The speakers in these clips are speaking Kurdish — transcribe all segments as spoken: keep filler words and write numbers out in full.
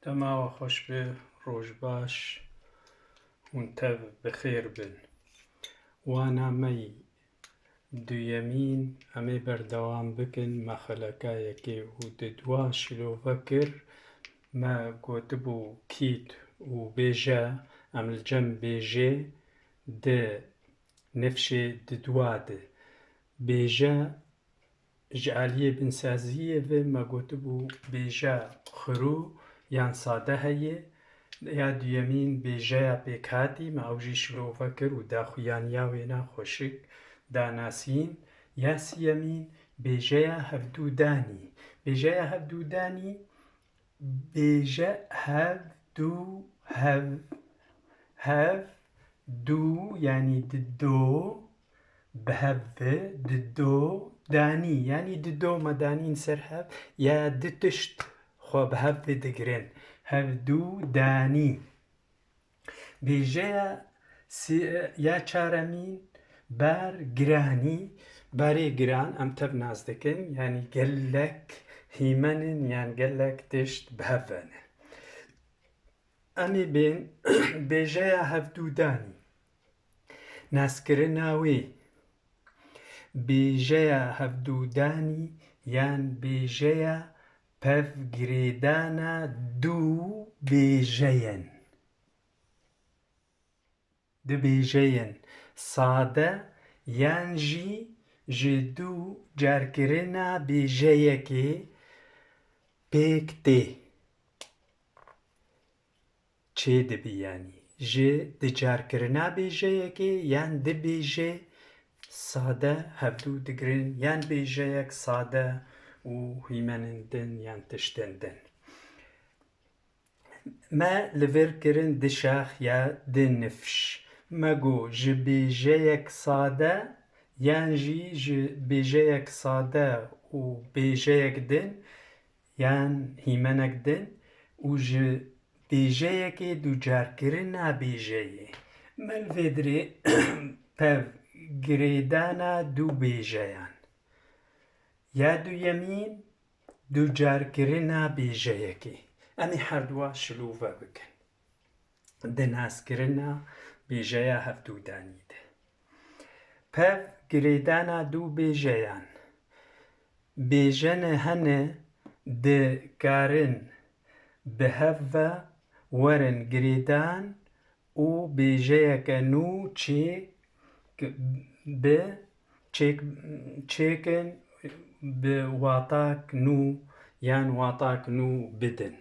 Dema we xweş be, roj baş, hûn tev bi xêr bin. Wana me yî duyemîn, em ê berdewam bikin. Me xeleka yekê û di dua şilove kir. Me gotibû kît û bêje, em li cem bêjê di nifşê di dua di. Bêje Ji aliyê binsaziyê ve me gotibû bêje xirû yan sade heye. Ya duyemîn bêjeya pêkhatî, me ew jî şilove kir û daxuyaniya wêna xweşik danasîn. Ya siyemîn bêjeya hevdûdanî. Bêjeya hevdûdanî bêje hev dû hev, hev dû, yanî di do, bi hev ve, di do danî, yanî di do me danîn ser hev, ya di tişt xwe bi hev ve digirin. Hev dû danî. Bêjeya si-, ya çaremîn bar giranî, barê giran em tev nas dikin, yanî gelek hîmen in yan gelek tişt bi hev ve ne. Em ê bên bêjeya hevdûdanî. Naskirina wê. Bêjeya hevdûdanî yan bêjeya pevgirêdana du bêjeyan. Du bêjeyên sade yan jî ji du carkirina bêjeyekê pêk tê. Çêdibi, yanî ji dicarkirina bêjeyekê yan di bêjê sade hevdû digirin, yan bêjeyek sade û hîmenên din yan tiştên din. Me li vir kirin di şax ya di nifş. Me got ji bêjeyek sade yan jî ji bêjeyek sade û bêjeyek din yan hîmenek din û ji bêjeyekê ducarkirina bêjeyê. Me li vê dirê pev girêdana du bêjeyan. Ya duyemîn ducarkirina bêjeyekê. Em ê herduwa şilove bikin. Di naskirina bêjeya hevdûdanî de. Pev girêdana du bêjeyan. Bêjene hene dikarin bi hev ve werin girêdan û bêjeyeke nû çêk bi çêk, çêkin bi watak nû yan watak nû bidin.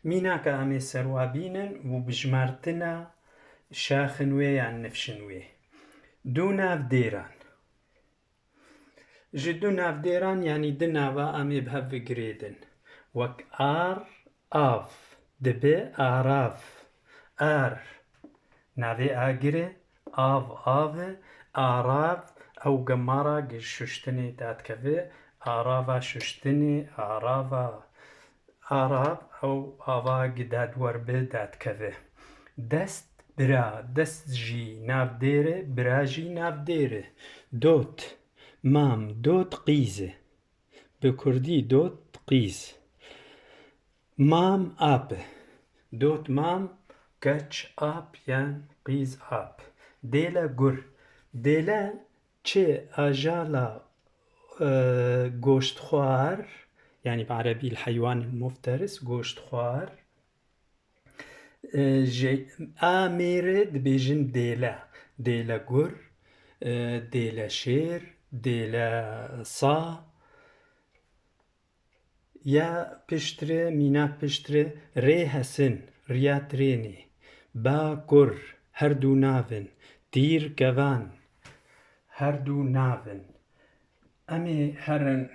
Mînaka em ê serwa bînin û bijmartina şaxin wê yan nifşin wê. Du navdêran. Ji du navdêran, yanî di nava em ê bi hev ve girêdin. Wek ar, av, dibe arav. Ar, navê agir e, av, av e, arav, ew gemara gi şuştinê dadikeve, arava şuştinê, arava arav, ew ava gi dadwer be dadikeve. Dest, bira, dest jî navdêr e, bira jî navdêr e. Dot, mam, dot qîz e. Bi kurdî dot qîz. Mam ap e. Dot mam, keç ap yan qîz ap. Dêle gur. Dêle çi ajala, e, goştxwar, yanî bi erebî el heywan el mufteris, goştxwar. E, ji a mêrê dibêjin dêle. Dêle gur, e, dêle şêr, dêle sa. Ya piştre, mînak piştre, rê hesin, riya trênê, ba kur, her du nav in, tîr kevan, her du nav in. Em ê herin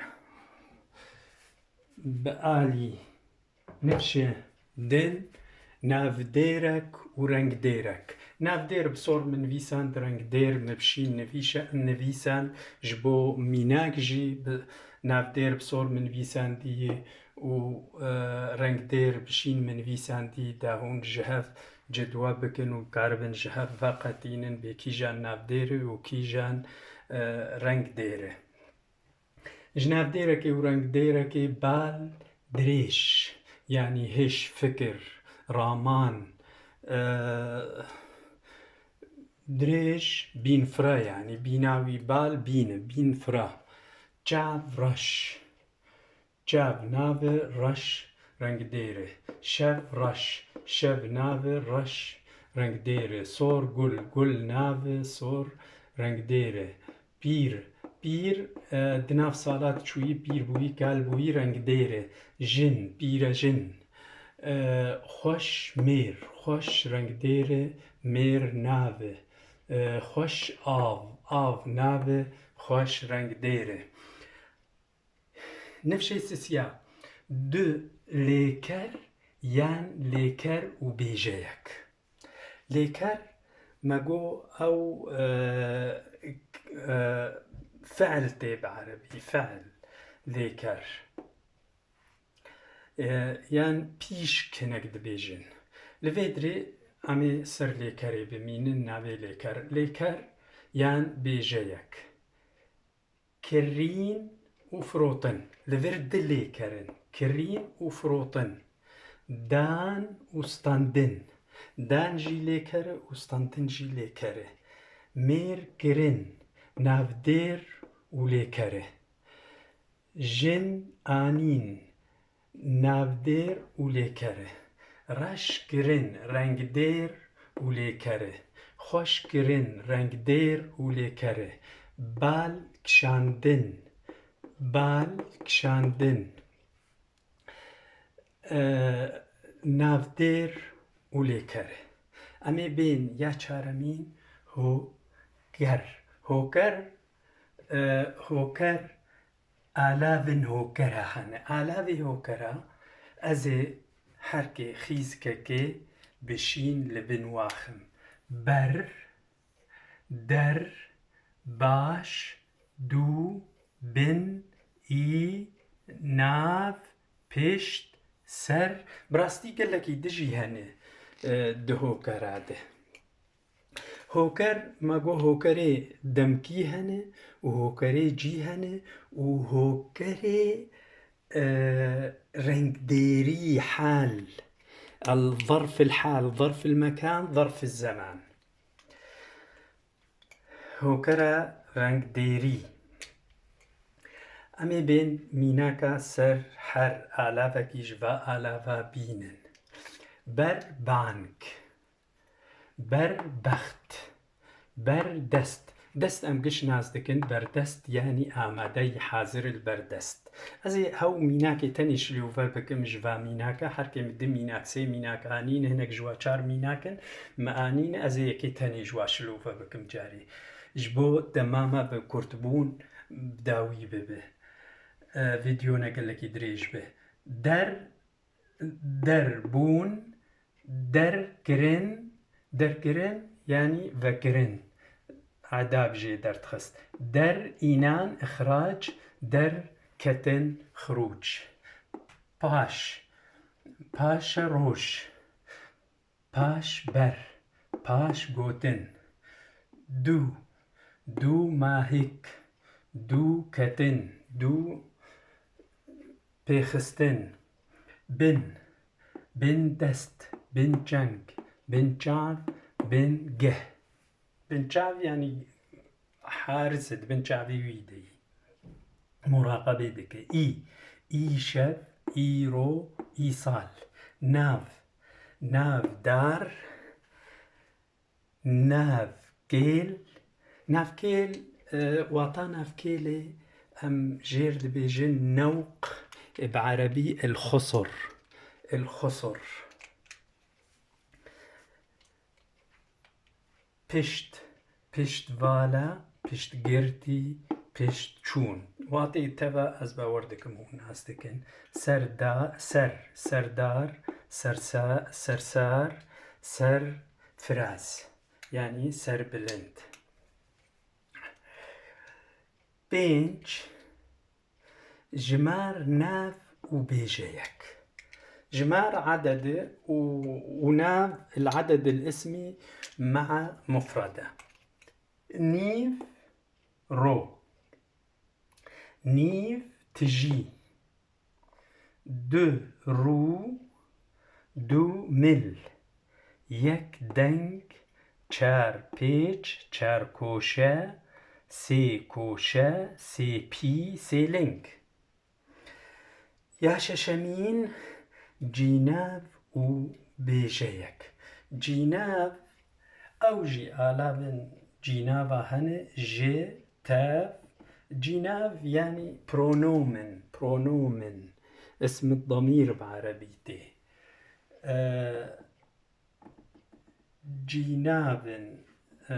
bi alî nifşê din, navdêrek û rengdêrek. Navdêr bi sor min nivîsand, rengdêr min bi şîn nivîşe-, nivîsand, ji bo mînak jî bi navdêr bi sor min nivîsandî û, e, rengdêr bi şîn min nivîsandî, da hûn ji hev cedwe bikin û karibin ji hev veqetînin bê kîjan navdêr e û kîjan, e, rengdêr e. Ji navdêrekê û rengdêrekê bal dirêj. Yanî hiş, fikir, raman, e, dirêj, bînfira, yanî bîna wî bal, bîn e, bînfira. Çav, reş. Çav, nav e, reş, rengdêr e. Şev, reş. Şev, nav e, reş, rengdêr e. Sor, gul. Gul, nav e, sor, rengdêr e. Pîr. Pîr, e, di nav sala diçûyî pîr bûyî, kal bûyî, rengdêr e. Jin, pîrejin. E, xweş, mêr. Xweş, rengdêr e, mêr, nav e. E, xweş, av. Av, nav e, xweş, rengdêr e. Nifşê sisiya. Du lêker yan lêker û bêjeyek. Lêker, me got ew, e, e, fiil tê bi erebî, fiil, lêker. E, yan pîşk hinek dibêjin. Li vê dirê em ê ser lêkerê bimînin, navê lêker. Lêker yan bêjeyek. Kirîn û firotin. Li vir du lêker in. Kirîn û firotin. Dan û standin. Dan jî lêker e û standin jî lêker e. Mêr, kirin, navdêr û lêker e. Jin, anîn, navdêr û lêker e. Reş, kirin, rengdêr û lêker e. Xweş, kirin, rengdêr û lêker e. Bal, kişandin, bal, kişandin, e, navdêr û lêker e. Em ê bên ya çaremîn, hoker. Hoker, e, hoker, alavên hokera hene. Alavê hokera, ez ê herkê xîzkekê bi şîn li bin waxim. Ber, der, baş, dû, bin, î, nav, pişt, ser. Bi rastî gelekî dijî hene, e, di hokera de. Hoker, me got hokerê demkî hene û hokerê cî hene û hokerê, e, rengdêrî, hal. El zarf el hal, zarf el mekan, zarf el zeman. Hokera rengdêrî. Em ê bên mînaka ser her alavekî ji va alava bînin. Ber, bank. Ber, bext. Ber, dest. Dest em giş nas dikin, berdest, yanî amadeyî, hazir, li ber dest. Ez ê hew mînakê tenê şilove bikim ji va mînaka. Her kêm du mînak, sê mînak anîn, hinek ji wa çar mînak in. Me anîn, ez ê yekê tenê ji wa şilove bikim carê. Ji bo dema me bi kurtbûn bi dawî bibe. E, vîdeo ne gelekî dirêj be. Der, derbûn, derkirin, derkirin, yanî vekirin. Edab jê derdixist. Der, înan, îxrac, derketin, xirûc. Paş, paşeroj, paşber, paş gotin. Dû, dû mahik, dû ketin, dû pêxistin. Bin, bin dest, bin çeng, bin çav, bin geh. Bin çav, yanî haris e, di bin çavê wî de yî. Muraqebê dike. Î, îşev, îro, îsal. Nav, navdar, navkêl. Navkêl, e, wata navkêlê em jêr dibêjin newq, e, bi erebî el-xusur. El-xusur. Pişt, piştvala, piştgirtî, piştçûn. Watê teva ez bawer dikim hûn nas dikin. Serda-, ser, serdar, sersa-, sersar, serfiraz. Yanî serbilind. Pênc, jimar, nav û bêjeyek. Jimar, eded û, û nav, el-eded el-ismî mea mufrede. Nîv, ro. Nîv, tijî. Du rû, du mil, yek deng, çar pêç, çar koşe, sê koşe, sê pî, sê ling. Ya şeşemîn, cînav û bêjeyek. Cînav, ew jî alavên cînava hene, ji, tev, cînav yanî pronomen, pronomen, ism damîr bi erebî tê. E, cînavên, e,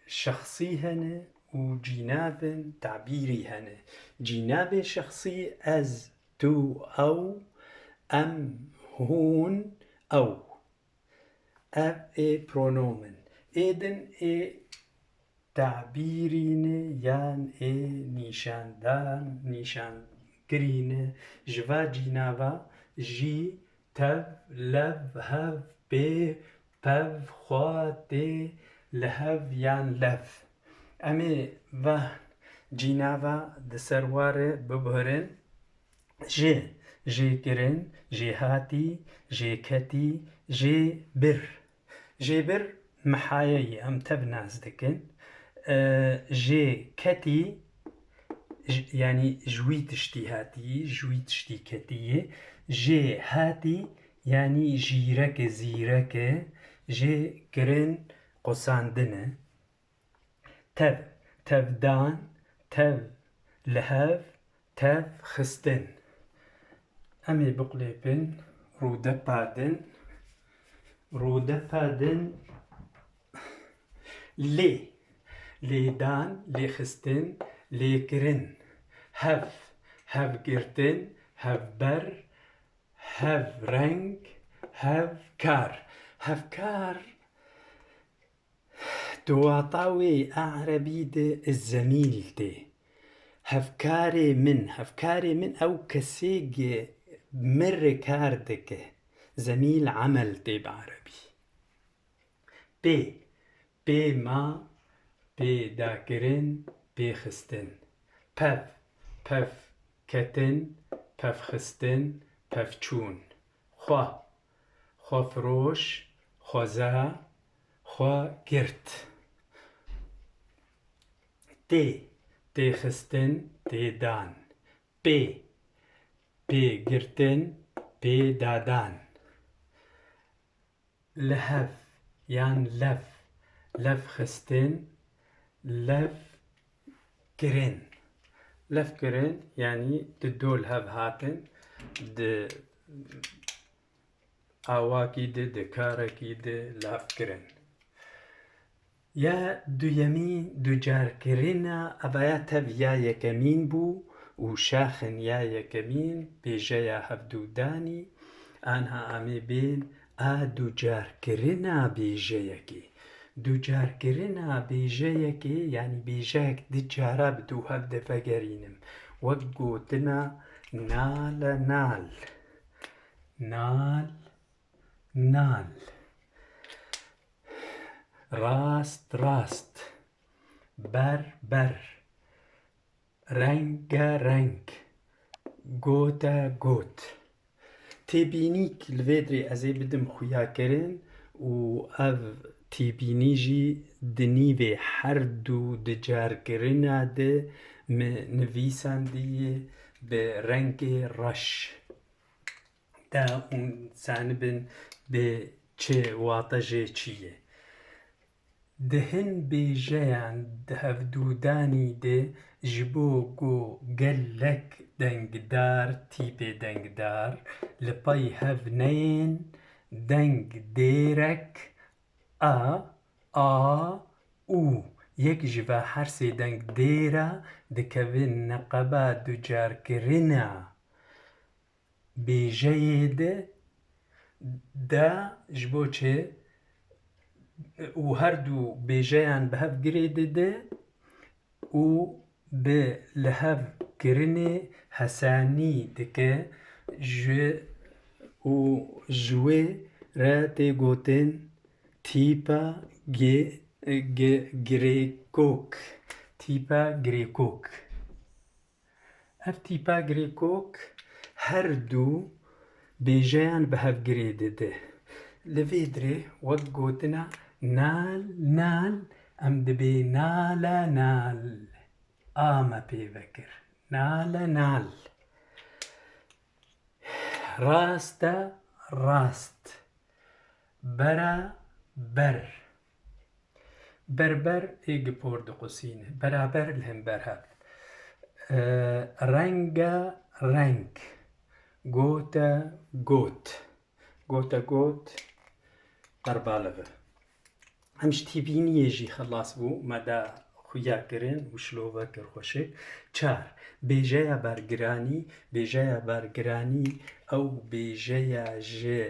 şexsî hene û cînavên tabîrî hene. Cînavê şexsî ez, tu, ew, em, hûn, ew. Ev ê pronomen. Ê din ê tabîrî ne yan ê nîşandan, nîşankirî ne. Ji va cînava jî tev, lev, hev, pê, pev, xwe, tê, li hev yan lev. Em ê va cînava di ser wa re bibuhirin. Jê, jê kirin, jê hatî, jê ketî, jê bir. Jê bir mihaye ye, em tev nas dikin. E, jê ketî, j-, yanî ji wî tiştî hatî, ji wî tiştî ketî ye. Jê hatî, yanî jîrek e, zîrek e. Jê kirin, qusandin e. Tev, tevdan, tev li hev, tev xistin. Em ê biqulêpin, rûdepa din, rûdepa din, lê, lêdan, lêxistin, lêkirin, hev, hevgirtin, hevber, hevreng, hevkar. Hevkar, di wata wê a erebî de zemîl tê. Hevkarê min, hevkarê min ew kesê ge min re kar dike. Zemîl emel tê bi erebî. Pê, pê ma, pê dakirin, pê xistin. Pev, pev ketin, pev xistin, pev çûn. Xwe, xwe firoş, xweza, xwe girt. Tê, tê xistin, tê dan. Pê, pê girtin, pê dadan. Li hev yan lev, lev xistin, lev kirin. Lev kirin, yanî di do li hev hatin, di awakî de, di karekî de lav kirin. Ya duyemî ducarkirina, eva ya tev ya yekemîn bû û şaxin ya yekemîn bêjeya hevdûdanî, anha em ê bên a ducarkirina bêjeyekê. Ducarkirina bêjeyekê, yanî bêjeyek du cara bi dû hev de vegerînim. Wek gotina nale nal. Nal, nal. Rast, rast. Ber, ber. Renga, reng. Gote, got. Têbînîk li vê dirê ez ê bidim xuyakirin û ev têbînî jî di nîvê her du dicarkirina de min nivîsandiye bi rengê reş. De hûn zanibin bi çi wate jê çi ye. Di hin bêjeyan di hevdûdanî de ji bo ku gelek dengdar, tîpê dengdar li pey hev neyên, deng dêrek a, a, û yek ji va her sê deng dêra dikevin neqeba ducarkirina bêjeyê de, de ji bo çi û her du bêjeyan bi hev girê dide û bi li hev kirinê hesanî dike ji û ji wê re tê gotin tîpa gi-, gi-, girêkok. Tîpa girêkok. Ev tîpa girêkok her du bêjeyan bi hev girê dide. Li vê dirê wek gotina nal, nal, em dibê nala, nal. A me pê vekir. Nala, nal. Raste, rast. Bera, ber. Berber ê gi por diqusîne. Beraber li hember hev. E, renge, reng. Gote, got. Gote, got. Qerbalive. Em ji tîbîniyê jî xelas bû. Me da xuya kirin û şilove kir xweşik. Çar. Bêjeya bergiranî. Bêjeya bergiranî ew bêjeya ji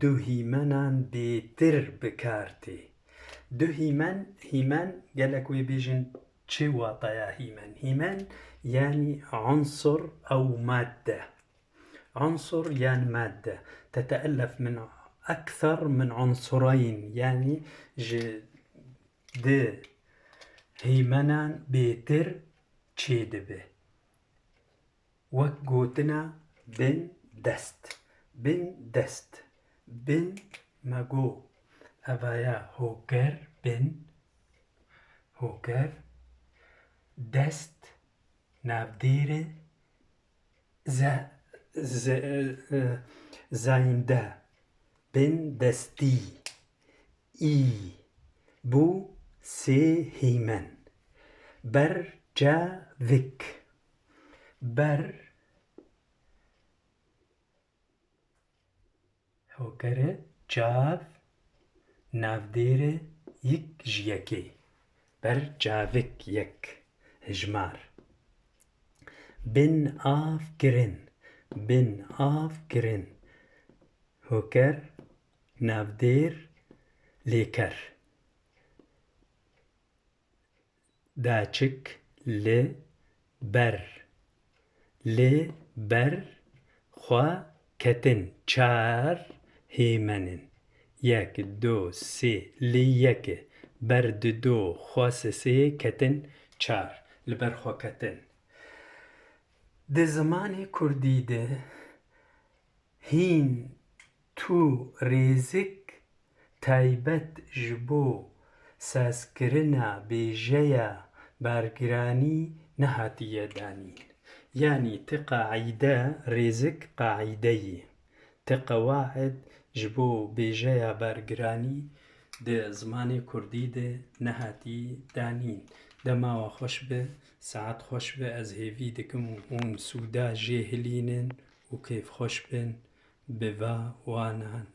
du hîmenan bêtir bi kar tê. Du hîmen, hîmen gelek wê bêjin çi wataya hîmen? Hîmen yanî unsur ew madde. Unsur yan madde. Teteellef min ekser min unsurayn, yanî ji di hîmenan bêtir çêdibe. Wek gotina bin dest. Bin dest. Bin me got. Evaya hoker bin. Hoker. Dest. Navdêre. Ze-, ze-, e, e, zayinde. Bin destî. Î. Bû sê hîmen. Ber, ca, vik. Ber, hokere, çav, navdêre, yik ji yekê. Ber, cavik, yek. Hijmar. Bin av kirin. Bin av kirin. Hoker, navdêr, lêker. Daçik li ber. Li ber xwe ketin çar hêmenin. Yek, du, sê, li yekê. Ber di du xwe sisê ketin çar. Li ber xwe ketin. Di zimanê kurdî de hîn tu rêzik taybet ji bo sazkirina bêjeya bergiranî nehatiye danîn. Yanî ti qaîde, rêzik qaîdeyî, ti qewaid ji bo bêjeya bergiranî di zimanê kurdî de nehatî danîn. Dema we xweş be, saet xweş be, ez hêvî dikim hûn sûda jê hilînin û kêfxweş bin bi va wanan.